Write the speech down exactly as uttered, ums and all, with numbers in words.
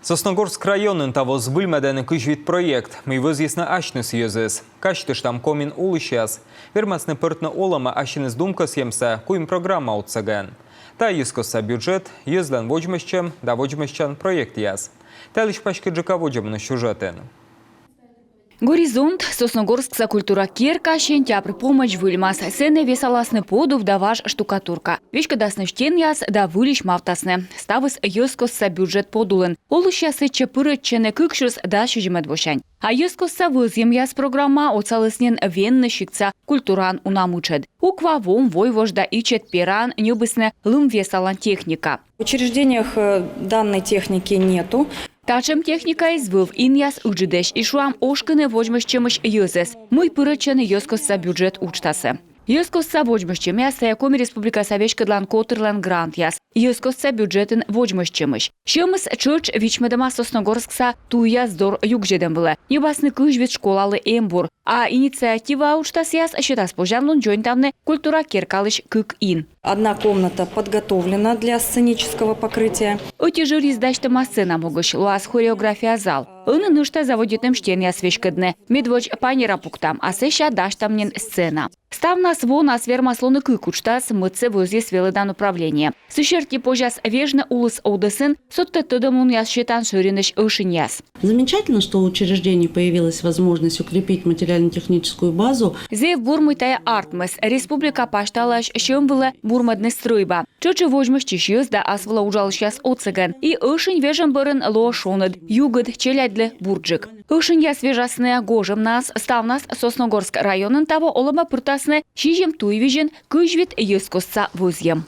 Сосногорск районын таво збыльмӧдӧны кызь вит проект, мый вӧзйисны асьныс йӧзыс. Казьтыштам, Комиын олысьяс вермасны пӧртны олӧмӧ ассьыныс думкӧсйӧмсӧ куим программа отсӧгӧн. Тайӧ йӧзкостса бюджет, йӧзлӧн водзмӧстчӧм да водзмӧстчан проектъяс. Та йылысь паськыдджыка водзӧ миян сюжетын. «Горизонт» — Сосногорскса культура керка сентябрь помӧдз выльмас. Сэнӧ весаласны подув да важ штукатурка. Веськӧдасны стенъяс да выльысь мавтасны. Ставыс йӧзкостса бюджет подулын. Олысьяс сэтчӧ пырӧдчӧны кык сюрс дас сизимӧд восянь. А йӧзкостса вӧзйӧмъяс программа отсаліс нин Венны сиктса культураын уна мытшӧд. Уква, Вом, Войвож да Ичӧт Пераын ньӧбисны лым весалан техника. В учреждениях, э, данной техники нету. Татшӧм техника эз вӧв, инъяс ыджыдӧсь, и, шуам, ошкыны водзмӧстчӧмысь йӧзӧс. Мый пырӧдчӧны йӧзкостса бюджет уджтасӧ. Йӧзкостса водзмӧстчӧмъяс — тайӧ Коми Республикаса веськӧдлан котырлӧн грантъяс йӧзкостса бюджетын водзмӧстчӧмысь. Сьӧмыс тшӧтш вичмӧдӧма Сосногорскса туйяс дор югзьӧдӧм вылӧ. Ньӧбасны кызь вит школалы эмбур. А инициатива уджтасъяс сетас позянлун дзоньтавны культура керкалысь кык ин. Одна комната подготовлена для сценического покрытия. Ӧти жырйыс дасьтӧма сцена могысь, лоас хореография зал. Ӧні нӧшта заводитім стенъяс веськӧдны. Медводз панера пуктам, а сэсся дасьтам нин сцена. Ставнас вонас вермас лоны кык уджтас, мӧдсӧ вӧзйис велӧдан управление. Сы серти позяс вежны улыс Одесын, содтӧд тӧдӧмлунъяс сетан шӧринысь ӧшиньяс. Замечательно, что у учреждений появилась возможность укрепить материально-техническую базу. Зэв бур, мый тайӧ артмис. Республика пасьталаысь сьӧм вылӧ бурмӧдны стрӧйба. Тшӧтш и водзмӧстчысь йӧз да ас вылӧ уджалысьяс отсӧгӧн. И ӧшинь вежӧм бӧрын лоӧ шоныд, югыд, челядьлы бурджык. Ӧшиньяс вежасны гожӧмнас. Ставнас Сосногорск районын таво олӧмӧ пыртасны сизим туй визьын кызь вит йӧзкостса вӧзйӧм.